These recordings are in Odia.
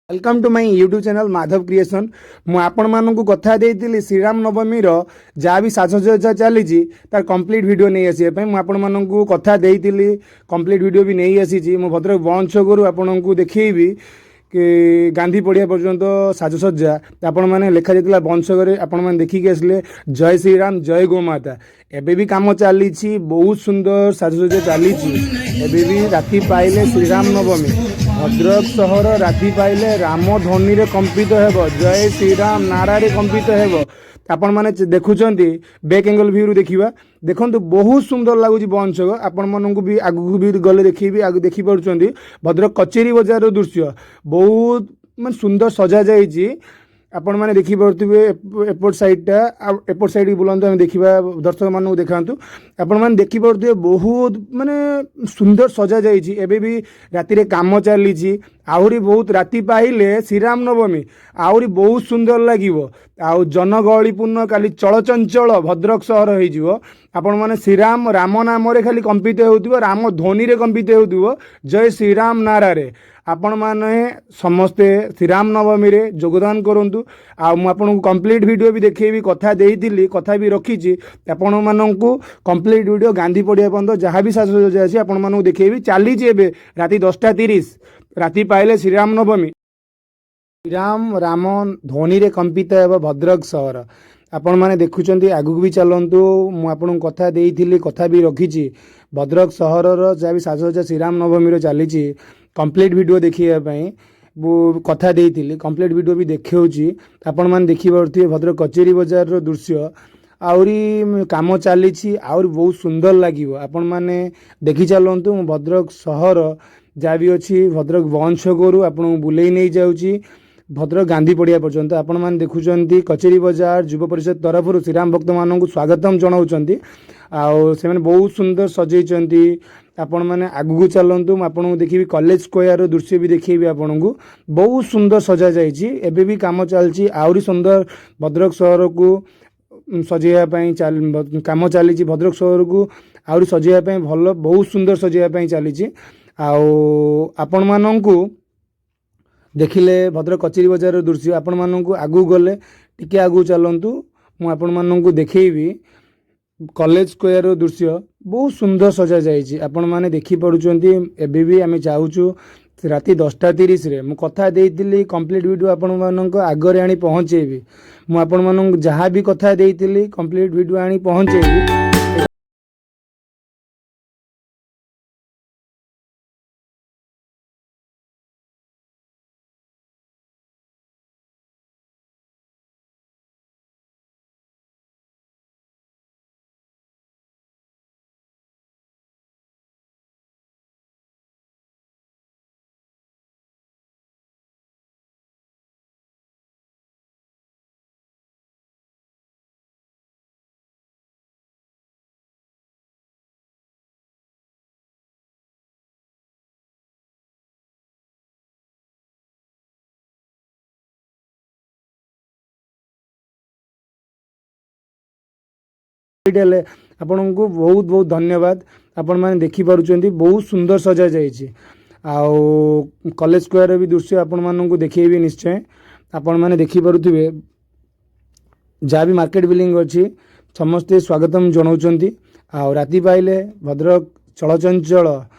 Welcome to my YouTube channel Madhav Creation. ମୁଁ ଆପଣମାନଙ୍କୁ କଥା ଦେଇଥିଲି, ଶ୍ରୀରାମ ନବମୀର ଯାହା ବି ସାଜସଜ୍ଜା ଚାଲିଛି, ତାର କମ୍ପ୍ଲିଟ୍ ଭିଡ଼ିଓ ନେଇ ଆସିବା ପାଇଁ। ମୁଁ ଆପଣମାନଙ୍କୁ କଥା ଦେଇଥିଲି, କମ୍ପ୍ଲିଟ୍ ଭିଡ଼ିଓ ବି ନେଇ ଆସିଛି। ମୁଁ ଭଦ୍ରକ ବନ୍ଦ ଛକରୁ ଆପଣଙ୍କୁ ଦେଖେଇବି କି ଗାନ୍ଧୀ ପଡ଼ିଆ ପର୍ଯ୍ୟନ୍ତ ସାଜସଜ୍ଜା। ଆପଣମାନେ ଲେଖାଯାଇଥିଲା ବନ୍ଦ ଛକରେ, ଆପଣମାନେ ଦେଖିକି ଆସିଲେ, ଜୟ ଶ୍ରୀରାମ, ଜୟ ଗୋମାତା। ଏବେ ବି କାମ ଚାଲିଛି, ବହୁତ ସୁନ୍ଦର ସାଜସଜ୍ଜା ଚାଲିଛି ଏବେ ବି। ରାତି ପାଇଲେ ଶ୍ରୀରାମ ନବମୀ, ଭଦ୍ରକ ସହର ରାତି ପାଇଲେ ରାମ ଧ୍ୱନିରେ କମ୍ପିତ ହେବ, ଜୟ ଶ୍ରୀରାମ ନାରାରେ କମ୍ପିତ ହେବ। ଆପଣମାନେ ଦେଖୁଛନ୍ତି, ବ୍ୟାକ୍ ଆଙ୍ଗଲ ଭ୍ୟୁରୁ ଦେଖିବା। ଦେଖନ୍ତୁ, ବହୁତ ସୁନ୍ଦର ଲାଗୁଛି ବନ୍ଦ ଛକ। ଆପଣମାନଙ୍କୁ ବି ଆଗକୁ ବି ଗଲେ ଦେଖିବି। ଆଗକୁ ଦେଖିପାରୁଛନ୍ତି ଭଦ୍ରକ କଚେରୀ ବଜାରର ଦୃଶ୍ୟ, ବହୁତ ମାନେ ସୁନ୍ଦର ସଜା ଯାଇଛି। ଆପଣମାନେ ଦେଖିପାରୁଥିବେ ଏପଟ ସାଇଡ଼ଟା। ଆଉ ଏପଟ ସାଇଡ଼୍ ବୁଲନ୍ତୁ, ଆମେ ଦେଖିବା, ଦର୍ଶକମାନଙ୍କୁ ଦେଖାନ୍ତୁ। ଆପଣମାନେ ଦେଖିପାରୁଥିବେ, ବହୁତ ମାନେ ସୁନ୍ଦର ସଜା ଯାଇଛି। ଏବେ ବି ରାତିରେ କାମ ଚାଲିଛି। ଆହୁରି ବହୁତ ରାତି ପାଇଲେ ଶ୍ରୀରାମ ନବମୀ ଆହୁରି ବହୁତ ସୁନ୍ଦର ଲାଗିବ ଆଉ ଜନଗହଳିପୂର୍ଣ୍ଣ କାଲି ଚଳଚଞ୍ଚଳ ଭଦ୍ରକ ସହର ହେଇଯିବ। ଆପଣମାନେ ଶ୍ରୀରାମ ରାମ ନାମରେ ଖାଲି କମ୍ପିତ ହେଉଥିବ, ରାମ ଧ୍ୱନିରେ କମ୍ପିତ ହେଉଥିବ, ଜୟ ଶ୍ରୀରାମ ନାରାରେ। ଆପଣମାନେ ସମସ୍ତେ ଶ୍ରୀରାମ ନବମୀରେ ଯୋଗଦାନ କରନ୍ତୁ। ଆଉ ମୁଁ ଆପଣଙ୍କୁ କମ୍ପ୍ଲିଟ୍ ଭିଡ଼ିଓ ବି ଦେଖେଇବି। କଥା ଦେଇଥିଲି, କଥା ବି ରଖିଛି। ଆପଣମାନଙ୍କୁ କମ୍ପ୍ଲିଟ୍ ଭିଡ଼ିଓ ଗାନ୍ଧୀ ପଡ଼ିଆ ପର୍ଯ୍ୟନ୍ତ ଯାହା ବି ସାଜସଜ୍ଜା ଅଛି, ଆପଣମାନଙ୍କୁ ଦେଖେଇବି। ଚାଲିଛି ଏବେ ରାତି 10:30। ରାତି ପାଇଲେ ଶ୍ରୀରାମ ନବମୀ, ଶ୍ରୀରାମ ରାମ ଧ୍ୱନିରେ କମ୍ପିତ ହେବ ଭଦ୍ରକ ସହର। ଆପଣମାନେ ଦେଖୁଛନ୍ତି, ଆଗକୁ ବି ଚାଲନ୍ତୁ। ମୁଁ ଆପଣଙ୍କୁ କଥା ଦେଇଥିଲି, କଥା ବି ରଖିଛି। ଭଦ୍ରକ ସହରର ଯାହା ବି ସାଜସଜ୍ଜା ଶ୍ରୀରାମ ନବମୀର ଚାଲିଛି, କମ୍ପ୍ଲିଟ୍ ଭିଡ଼ିଓ ଦେଖିବା ପାଇଁ ମୁଁ କଥା ଦେଇଥିଲି, କମ୍ପ୍ଲିଟ୍ ଭିଡ଼ିଓ ବି ଦେଖାଉଛି। ଆପଣମାନେ ଦେଖିପାରୁଥିବେ ଭଦ୍ରକ କଚେରୀ ବଜାରର ଦୃଶ୍ୟ। ଆହୁରି କାମ ଚାଲିଛି, ଆହୁରି ବହୁତ ସୁନ୍ଦର ଲାଗିବ। ଆପଣମାନେ ଦେଖି ଚାଲନ୍ତୁ। ମୁଁ ଭଦ୍ରକ ସହର ଯାହା ବି ଅଛି, ଭଦ୍ରକ ବନ୍ଦ ଛକରୁ ଆପଣଙ୍କୁ ବୁଲେଇ ନେଇଯାଉଛି ଭଦ୍ରକ ଗାନ୍ଧୀ ପଡ଼ିଆ ପର୍ଯ୍ୟନ୍ତ। ଆପଣମାନେ ଦେଖୁଛନ୍ତି, କଚେରୀ ବଜାର ଯୁବ ପରିଷଦ ତରଫରୁ ଶ୍ରୀରାମ ଭକ୍ତମାନଙ୍କୁ ସ୍ୱାଗତମ ଜଣାଉଛନ୍ତି ଆଉ ସେମାନେ ବହୁତ ସୁନ୍ଦର ସଜେଇଛନ୍ତି। ଆପଣମାନେ ଆଗକୁ ଚାଲନ୍ତୁ, ମୁଁ ଆପଣଙ୍କୁ ଦେଖିବି, କଲେଜ ସ୍କୋୟାରର ଦୃଶ୍ୟ ବି ଦେଖେଇବି ଆପଣଙ୍କୁ। ବହୁତ ସୁନ୍ଦର ସଜାଯାଇଛି। ଏବେ ବି କାମ ଚାଲିଛି। ଆହୁରି ସୁନ୍ଦର ଭଦ୍ରକ ସହରକୁ ସଜେଇବା ପାଇଁ କାମ ଚାଲିଛି। ଭଦ୍ରକ ସହରକୁ ଆହୁରି ସଜେଇବା ପାଇଁ ଭଲ, ବହୁତ ସୁନ୍ଦର ସଜେଇବା ପାଇଁ ଚାଲିଛି। ଆଉ ଆପଣମାନଙ୍କୁ ଦେଖିଲେ ଭଦ୍ରକ କଚେରୀ ବଜାରର ଦୃଶ୍ୟ। ଆପଣମାନଙ୍କୁ ଆଗକୁ ଗଲେ, ଟିକେ ଆଗକୁ ଚାଲନ୍ତୁ, ମୁଁ ଆପଣମାନଙ୍କୁ ଦେଖେଇବି କଲେଜ ସ୍କୋୟାରର ଦୃଶ୍ୟ। ବହୁତ ସୁନ୍ଦର ସଜାଯାଇଛି, ଆପଣମାନେ ଦେଖିପାରୁଛନ୍ତି। ଏବେ ବି ଆମେ ଯାଉଛୁ ରାତି 10:30ରେ। ମୁଁ କଥା ଦେଇଥିଲି, କମ୍ପ୍ଲିଟ୍ ଭିଡ଼ିଓ ଆପଣମାନଙ୍କ ଆଗରେ ଆଣି ପହଞ୍ଚେଇବି। ମୁଁ ଆପଣମାନଙ୍କୁ ଯାହା ବି କଥା ଦେଇଥିଲି, କମ୍ପ୍ଲିଟ୍ ଭିଡ଼ିଓ ଆଣି ପହଞ୍ଚେଇବି। ହେଲେ ଆପଣଙ୍କୁ ବହୁତ ବହୁତ ଧନ୍ୟବାଦ। ଆପଣମାନେ ଦେଖିପାରୁଛନ୍ତି, ବହୁତ ସୁନ୍ଦର ସଜାଯାଇଛି। ଆଉ କଲେଜ ସ୍କୋୟାରର ବି ଦୃଶ୍ୟ ଆପଣମାନଙ୍କୁ ଦେଖେଇବି ନିଶ୍ଚୟ। ଆପଣମାନେ ଦେଖିପାରୁଥିବେ, ଯାହା ବି ମାର୍କେଟ ବିଲ୍ଡିଂ ଅଛି, ସମସ୍ତେ ସ୍ୱାଗତମ ଜଣାଉଛନ୍ତି। ଆଉ ରାତି ପାଇଲେ ଭଦ୍ରକ ଚଳଚଞ୍ଚଳ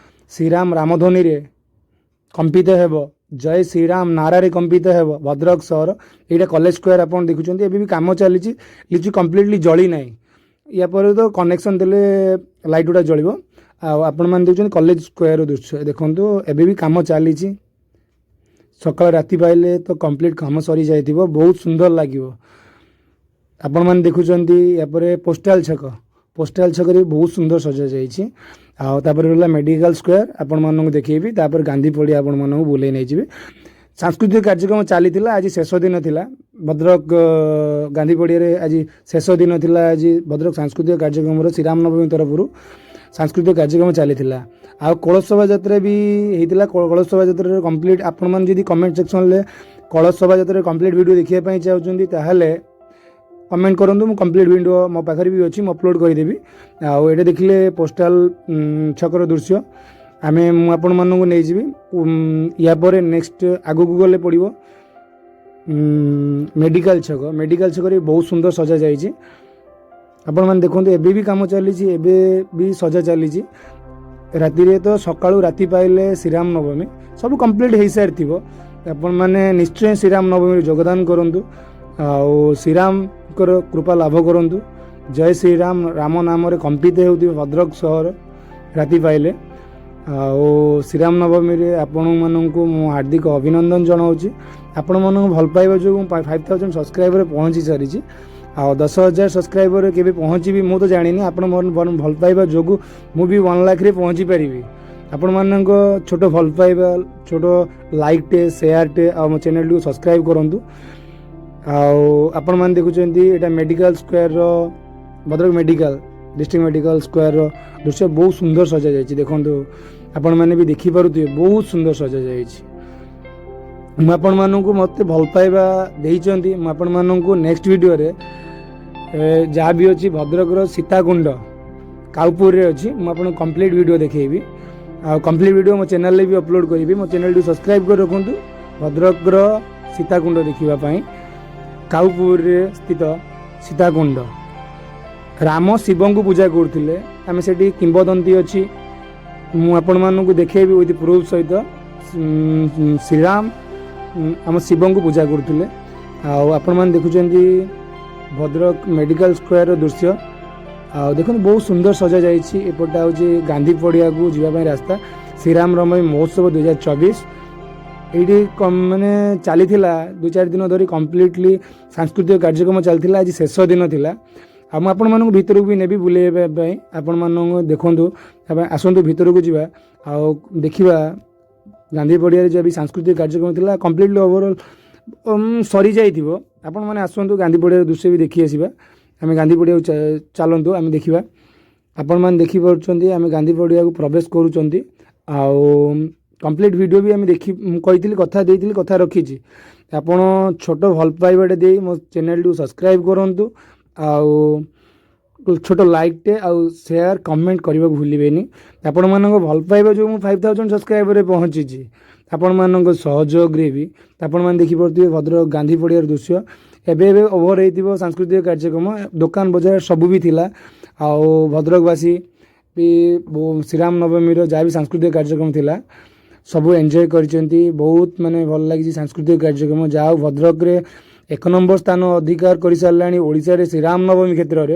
ଶ୍ରୀରାମ ରାମଧ୍ୱନିରେ କମ୍ପିତ ହେବ, ଜୟ ଶ୍ରୀରାମ ନାରାରେ କମ୍ପିତ ହେବ ଭଦ୍ରକ ସହର। ଏଇଟା କଲେଜ ସ୍କୋୟାର ଆପଣ ଦେଖୁଛନ୍ତି। ଏବେ ବି କାମ ଚାଲିଛି, ଲିଚୁ କମ୍ପ୍ଲିଟଲି ଜଳି ନାହିଁ। ୟା ପରେ ତ କନେକ୍ସନ୍ ଦେଲେ ଲାଇଟ୍ ଗୁଡ଼ା ଜଳିବ। ଆଉ ଆପଣମାନେ ଦେଖୁଛନ୍ତି କଲେଜ ସ୍କୋୟାରର ଦୃଶ୍ୟ। ଦେଖନ୍ତୁ, ଏବେ ବି କାମ ଚାଲିଛି। ସକାଳ ରାତି ପାଇଲେ ତ କମ୍ପ୍ଲିଟ୍ କାମ ସରିଯାଇଥିବ, ବହୁତ ସୁନ୍ଦର ଲାଗିବ। ଆପଣମାନେ ଦେଖୁଛନ୍ତି, ୟାପରେ ପୋଷ୍ଟାଲ ଛକ। ପୋଷ୍ଟାଲ ଛକରେ ବି ବହୁତ ସୁନ୍ଦର ସଜାଯାଇଛି। ଆଉ ତାପରେ ରହିଲା ମେଡ଼ିକାଲ ସ୍କୋୟାର, ଆପଣମାନଙ୍କୁ ଦେଖେଇବି। ତାପରେ ଗାନ୍ଧୀ ପଡ଼ିଆ ଆପଣମାନଙ୍କୁ ବୁଲେଇ ନେଇଯିବି। ସାଂସ୍କୃତିକ କାର୍ଯ୍ୟକ୍ରମ ଚାଲିଥିଲା। ଆଜି ଶେଷ ଦିନ ଥିଲା ଭଦ୍ରକ ଗାନ୍ଧୀ ପଡ଼ିଆରେ। ଆଜି ଶେଷ ଦିନ ଥିଲା ଆଜି ଭଦ୍ରକ ସାଂସ୍କୃତିକ କାର୍ଯ୍ୟକ୍ରମର। ଶ୍ରୀରାମ ନବମୀ ତରଫରୁ ସାଂସ୍କୃତିକ କାର୍ଯ୍ୟକ୍ରମ ଚାଲିଥିଲା ଆଉ କଳସ ଶୋଭାଯାତ୍ରା ବି ହେଇଥିଲା। କଳସ ଶୋଭାଯାତ୍ରାର କମ୍ପ୍ଲିଟ୍, ଆପଣମାନେ ଯଦି କମେଣ୍ଟ ସେକ୍ସନରେ କଳସ ଶୋଭାଯାତ୍ରାର କମ୍ପ୍ଲିଟ୍ ଭିଡ଼ିଓ ଦେଖିବା ପାଇଁ ଚାହୁଁଛନ୍ତି, ତାହେଲେ କମେଣ୍ଟ କରନ୍ତୁ। ମୁଁ କମ୍ପ୍ଲିଟ୍ ଭିଡ଼ିଓ ମୋ ପାଖରେ ବି ଅଛି, ମୁଁ ଅପଲୋଡ଼ କରିଦେବି। ଆଉ ଏଇଟା ଦେଖିଲେ ପୋଷ୍ଟାଲ ଛକର ଦୃଶ୍ୟ। ମୁଁ ଆପଣମାନଙ୍କୁ ନେଇଯିବି। ୟା ପରେ ନେକ୍ସଟ ଆଗକୁ ଗଲେ ପଡ଼ିବ ମେଡ଼ିକାଲ ଛକ। ମେଡ଼ିକାଲ ଛକରେ ବହୁତ ସୁନ୍ଦର ସଜା ଯାଇଛି। ଆପଣମାନେ ଦେଖନ୍ତୁ, ଏବେ ବି କାମ ଚାଲିଛି, ଏବେ ବି ସଜା ଚାଲିଛି। ରାତିରେ ତ ସକାଳୁ ରାତି ପାଇଲେ ଶ୍ରୀରାମ ନବମୀ ସବୁ କମ୍ପ୍ଲିଟ୍ ହେଇସାରିଥିବ। ଆପଣମାନେ ନିଶ୍ଚୟ ଶ୍ରୀରାମ ନବମୀରେ ଯୋଗଦାନ କରନ୍ତୁ ଆଉ ଶ୍ରୀରାମଙ୍କର କୃପା ଲାଭ କରନ୍ତୁ। ଜୟ ଶ୍ରୀରାମ। ରାମ ନାମରେ କମ୍ପିତ ହେଉଥିବ ଭଦ୍ରକ ସହର ରାତି ପାଇଲେ। ଆଉ ଶ୍ରୀରାମ ନବମୀରେ ଆପଣମାନଙ୍କୁ ମୁଁ ହାର୍ଦ୍ଦିକ ଅଭିନନ୍ଦନ ଜଣାଉଛି। ଆପଣମାନଙ୍କୁ ଭଲ ପାଇବା ଯୋଗୁଁ ମୁଁ 5,000 ସବସ୍କ୍ରାଇବରରେ ପହଞ୍ଚି ସାରିଛି। ଆଉ 10,000 ସବସ୍କ୍ରାଇବରରେ କେବେ ପହଞ୍ଚିବି ମୁଁ ତ ଜାଣିନି। ଆପଣ ମୋର ଭଲ ପାଇବା ଯୋଗୁଁ ମୁଁ ବି 1 ଲାଖରେ ପହଞ୍ଚି ପାରିବି। ଆପଣମାନଙ୍କ ଛୋଟ ଭଲ ପାଇବା, ଛୋଟ ଲାଇକ୍ଟେ, ସେୟାରଟେ ଆଉ ମୋ ଚ୍ୟାନେଲଟିକୁ ସବସ୍କ୍ରାଇବ୍ କରନ୍ତୁ। ଆଉ ଆପଣମାନେ ଦେଖୁଛନ୍ତି, ଏଇଟା ମେଡ଼ିକାଲ ସ୍କୋୟାରର, ଭଦ୍ରକ ମେଡ଼ିକାଲ, ଡିଷ୍ଟ୍ରିକ୍ଟ ମେଡ଼ିକାଲ ସ୍କୋୟାରର ଦୃଶ୍ୟ। ବହୁତ ସୁନ୍ଦର ସଜାଯାଇଛି। ଦେଖନ୍ତୁ, ଆପଣମାନେ ବି ଦେଖିପାରୁଥିବେ, ବହୁତ ସୁନ୍ଦର ସଜାଯାଇଛି। ମୁଁ ଆପଣମାନଙ୍କୁ, ମୋତେ ଭଲ ପାଇବା ଦେଇଛନ୍ତି, ମୁଁ ଆପଣମାନଙ୍କୁ ନେକ୍ସଟ ଭିଡ଼ିଓରେ ଯାହା ବି ଅଛି, ଭଦ୍ରକର ସୀତାକୁଣ୍ଡ କାଉପୁରରେ ଅଛି, ମୁଁ ଆପଣଙ୍କୁ କମ୍ପ୍ଲିଟ୍ ଭିଡ଼ିଓ ଦେଖେଇବି। ଆଉ କମ୍ପ୍ଲିଟ୍ ଭିଡ଼ିଓ ମୋ ଚ୍ୟାନେଲରେ ବି ଅପଲୋଡ଼ କରିବି। ମୋ ଚ୍ୟାନେଲଟି ସବସ୍କ୍ରାଇବ୍ କରି ରଖନ୍ତୁ ଭଦ୍ରକର ସୀତାକୁଣ୍ଡ ଦେଖିବା ପାଇଁ। କାଉପୁରରେ ସ୍ଥିତ ସୀତାକୁଣ୍ଡ, ରାମ ଶିବଙ୍କୁ ପୂଜା କରୁଥିଲେ। ଆମେ ସେଠି କିମ୍ବଦନ୍ତୀ ଅଛି, ମୁଁ ଆପଣମାନଙ୍କୁ ଦେଖେଇବି ୱିଥ୍ ପ୍ରୁଫ୍ ସହିତ। ଶ୍ରୀରାମ ଆମ ଶିବଙ୍କୁ ପୂଜା କରୁଥିଲେ। ଆଉ ଆପଣମାନେ ଦେଖୁଛନ୍ତି ଭଦ୍ରକ ମେଡ଼ିକାଲ ସ୍କୋୟାରର ଦୃଶ୍ୟ। ଆଉ ଦେଖନ୍ତୁ, ବହୁତ ସୁନ୍ଦର ସଜାଯାଇଛି। ଏପଟଟା ହେଉଛି ଗାନ୍ଧୀ ପଡ଼ିଆକୁ ଯିବା ପାଇଁ ରାସ୍ତା। ଶ୍ରୀରାମ ନବମୀ ମହୋତ୍ସବ 2024 ଏଇଠି ମାନେ ଚାଲିଥିଲା। 2-4 ଦିନ ଧରି କମ୍ପ୍ଲିଟଲି ସାଂସ୍କୃତିକ କାର୍ଯ୍ୟକ୍ରମ ଚାଲିଥିଲା। ଆଜି ଶେଷ ଦିନ ଥିଲା। ଆଉ ମୁଁ ଆପଣମାନଙ୍କୁ ଭିତରକୁ ବି ନେବି ବୁଲେଇବା ପାଇଁ। ଆପଣମାନଙ୍କୁ ଦେଖନ୍ତୁ, ତାପରେ ଆସନ୍ତୁ ଭିତରକୁ ଯିବା ଆଉ ଦେଖିବା। ଗାନ୍ଧୀ ପଡ଼ିଆରେ ଯାହା ବି ସାଂସ୍କୃତିକ କାର୍ଯ୍ୟକ୍ରମ ଥିଲା, କମ୍ପ୍ଲିଟଲି ଓଭରଅଲ୍ ସରିଯାଇଥିବ। ଆପଣମାନେ ଆସନ୍ତୁ, ଗାନ୍ଧୀ ପଡ଼ିଆର ଦୃଶ୍ୟ ବି ଦେଖି ଆସିବା। ଆମେ ଗାନ୍ଧୀ ପଡ଼ିଆକୁ ଚାଲନ୍ତୁ, ଆମେ ଦେଖିବା। ଆପଣମାନେ ଦେଖିପାରୁଛନ୍ତି, ଆମେ ଗାନ୍ଧୀ ପଡ଼ିଆକୁ ପ୍ରବେଶ କରୁଛନ୍ତି। ଆଉ କମ୍ପ୍ଲିଟ୍ ଭିଡ଼ିଓ ବି ଆମେ ଦେଖି, ମୁଁ କହିଥିଲି, କଥା ଦେଇଥିଲି, କଥା ରଖିଛି। ଆପଣ ଛୋଟ ଭଲ ପାଇବାଟେ ଦେଇ ମୋ ଚ୍ୟାନେଲଟିକୁ ସବସ୍କ୍ରାଇବ୍ କରନ୍ତୁ ଆଉ ଛୋଟ ଲାଇକ୍ଟେ ଆଉ ସେୟାର, କମେଣ୍ଟ କରିବାକୁ ଭୁଲିବେନି। ଆପଣମାନଙ୍କ ଭଲ ପାଇବା ଯୋଗୁଁ ମୁଁ 5,000 ସବସ୍କ୍ରାଇବରରେ ପହଞ୍ଚିଛି, ଆପଣମାନଙ୍କ ସହଯୋଗରେ ବି। ଆପଣମାନେ ଦେଖିପାରୁଥିବେ ଭଦ୍ରକ ଗାନ୍ଧୀ ପଡ଼ିଆର ଦୃଶ୍ୟ। ଏବେ ଏବେ ଓଭର ହେଇଥିବ ସାଂସ୍କୃତିକ କାର୍ଯ୍ୟକ୍ରମ। ଦୋକାନ ବଜାର ସବୁ ବି ଥିଲା। ଆଉ ଭଦ୍ରକବାସୀ ବି ଶ୍ରୀରାମ ନବମୀର ଯାହା ବି ସାଂସ୍କୃତିକ କାର୍ଯ୍ୟକ୍ରମ ଥିଲା, ସବୁ ଏନ୍ଜୟ କରିଛନ୍ତି। ବହୁତ ମାନେ ଭଲ ଲାଗିଛି ସାଂସ୍କୃତିକ କାର୍ଯ୍ୟକ୍ରମ। ଯାହା ହଉ, ଭଦ୍ରକରେ ଏକ ନମ୍ବର ସ୍ଥାନ ଅଧିକାର କରିସାରିଲାଣି ଓଡ଼ିଶାରେ ଶ୍ରୀରାମ ନବମୀ କ୍ଷେତ୍ରରେ।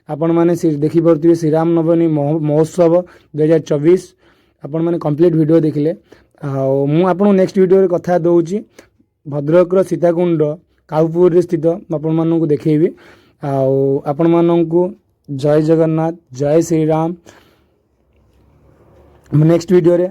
ଆପଣମାନେ ସେ ଦେଖିପାରୁଥିବେ ଶ୍ରୀରାମ ନବମୀ ମହୋତ୍ସବ 2024। ଆପଣମାନେ କମ୍ପ୍ଲିଟ୍ ଭିଡ଼ିଓ ଦେଖିଲେ। ଆଉ ମୁଁ ଆପଣଙ୍କୁ ନେକ୍ସଟ ଭିଡ଼ିଓରେ କଥା ଦେଉଛି, ଭଦ୍ରକର ସୀତାକୁଣ୍ଡ କାଉପୁରରେ ସ୍ଥିତ, ମୁଁ ଆପଣମାନଙ୍କୁ ଦେଖେଇବି। ଆଉ ଆପଣମାନଙ୍କୁ ଜୟ ଜଗନ୍ନାଥ, ଜୟ ଶ୍ରୀରାମ। ମୁଁ ନେକ୍ସଟ ଭିଡ଼ିଓରେ